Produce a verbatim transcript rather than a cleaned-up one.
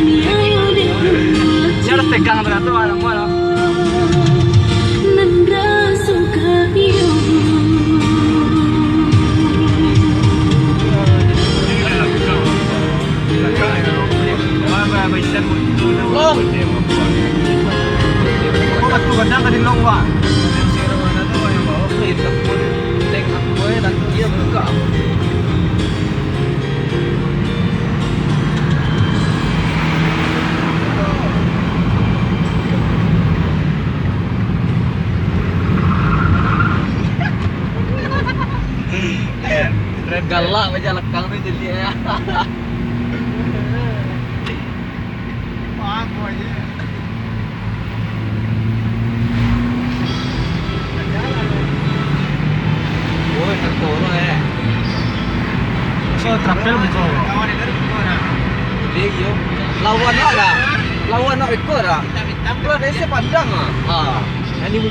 Ini harus tegang tu, tu, anak muda. Long. Kau batu gadang tadi long, Pak. Galak baja lekang tu jadi, ya. Woi, tak tolong, eh. So, trapel buka. Iyo. Lawan nak dah. Lawan nak ikut dah. Kalau ada isi padang ah. Ha. Yang di muka